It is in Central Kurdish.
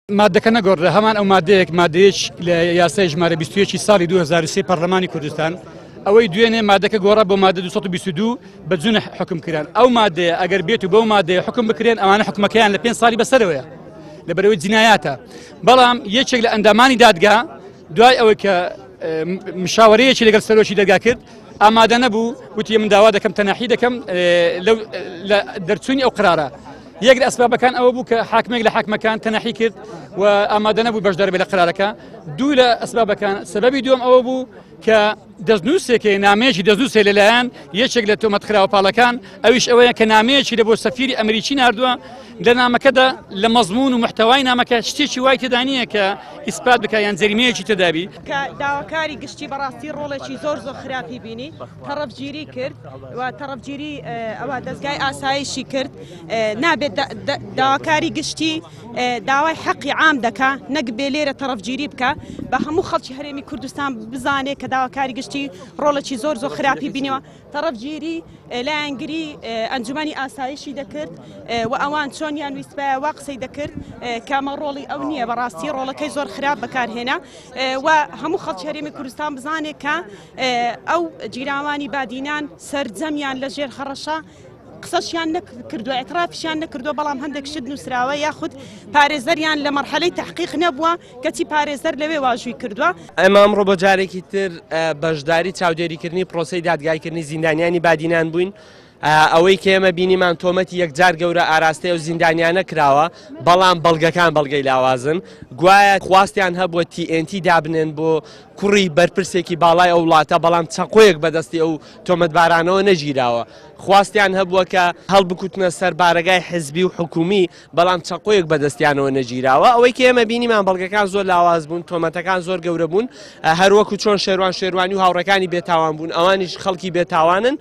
مادەکە نەگۆڕدرا، هەمان ئەو مادەیەک مادەیەک لە یاسای ژمارە 21 ساڵی 2003 پەرلەمانی کوردستان ئەوەی دوێنێ مادەکە گۆڕا بۆ مادە 222 بە جونح حکم کران. ئەو مادەیە ئەگەر بێت و بەو مادەیە حکم بکرێن ئەوانە حکومەکەیان لە 5 ساڵی بەسەرەوەیە لەبەرەوەی جینایاتە. بەڵام یەکێک لە ئەندامانی دادگا دوای ئەوەی کە مشاوەرەیەکی لەگەڵ سەرۆکی دەرگا کرد ئامادە نەبوو، وتی من داوا دەکەم تەناحی دەکەم لە دەرچوونی ئەو قرارە. یەک لە ئەسبابەکان ئەوە بوو کە حاکمێک لە حاکمەکان تەنەحی کرد و ئامادە نەبوو بەشدار بێت لە قرارەکە. دوو لە ئەسبابەکان سەبەبی دووەم ئەوە بوو کە دەستنووسێکی نامەیەکی دەستنووسێ لەلایەن یەکێک لە تۆمەت خراوە پاڵەکان، ئەویش ئەوەیە کە نامەیەکی لە بۆ سەفیری ئەمریکی ناردووە. لە نامەکەدا لە مەزمون و محتەوای نامەکە شتێکی وای تێدا نییە کە ئیسپات بکە یان جەریمەیەکی تێدابی. کە داواکاری گشتی بەڕاستی ڕۆڵێکی زۆر زۆر خراپی بینی، تەڕەفگیری کرد و تەڕەفگیری ئەوە دەزگای ئاسایشی کرد. نابێت داواکاری گشتی داوای حەقی عام دەکا نەک بێ لێرە تەڕەفگیری بکە، بە هەموو خەڵکی هەرێمی کوردستان بزانێ کە داواکاری گشتی ڕۆڵێکی زۆر زۆر خراپی بینیوە. تەڕەفگیری لایەنگری ئەنجومەنی ئاسایشی دەکرد و ئەوان چۆنیان ویستبایە وا قسەی دەکرد کامە ڕۆڵی ئەو نییە. بەڕاستی ڕۆڵەکەی زۆر خراپ بەکارهێنا و هەموو خەڵکی هەرێمی کوردستان بزانێت کە ئەو جیراوانی بادینان سەرجەمیان لە ژێر هەڕەشە قسەشیان نەکردووە، اعترافیشیان نەکردووە، بەڵام هەندێک شت نووسراوە یاخود پارێزەریان لە مەرحەلەی تحقیق نەبووە کەچی پارێزەر لەوێ واژووی کردووە. ئێمە ئەمڕۆ بۆ جارێکی تر بەشداری چاودێریکردنی پرۆسەی دادگایکردنی زیندانیانی بادینان بووین. ئەوەی کە ئێمە بینیمان تۆمەتی یەکجار گەورە ئاراستەی ئەو زیندانیانە کراوە، بەڵام بەڵگەکان بەڵگەی لاوازن. گوایە خواستیان هەبووە TNT دابنێن بۆ کوڕی بەرپرسێکی باڵای ئەو وڵاتە، بەڵام چەقۆیەک بەدەستی ئەو تۆمەتبارانەوە نەگیراوە. خواستیان هەبووە کە هەڵبکوتنە سەر بارەگای حزبی و حکومی، بەڵام چەقۆیەک بەدەستیانەوە نەگیراوە. ئەوەی کە ئێمە بینیمان بەڵگەکان زۆر لاواز بوون، تۆمەتەکان زۆر گەورە بوون، هەروەکو چۆن شێروان شێروانی و هاوڕێکانی بێتاوان بوون، ئەوانیش خەڵکی بێتاوانن.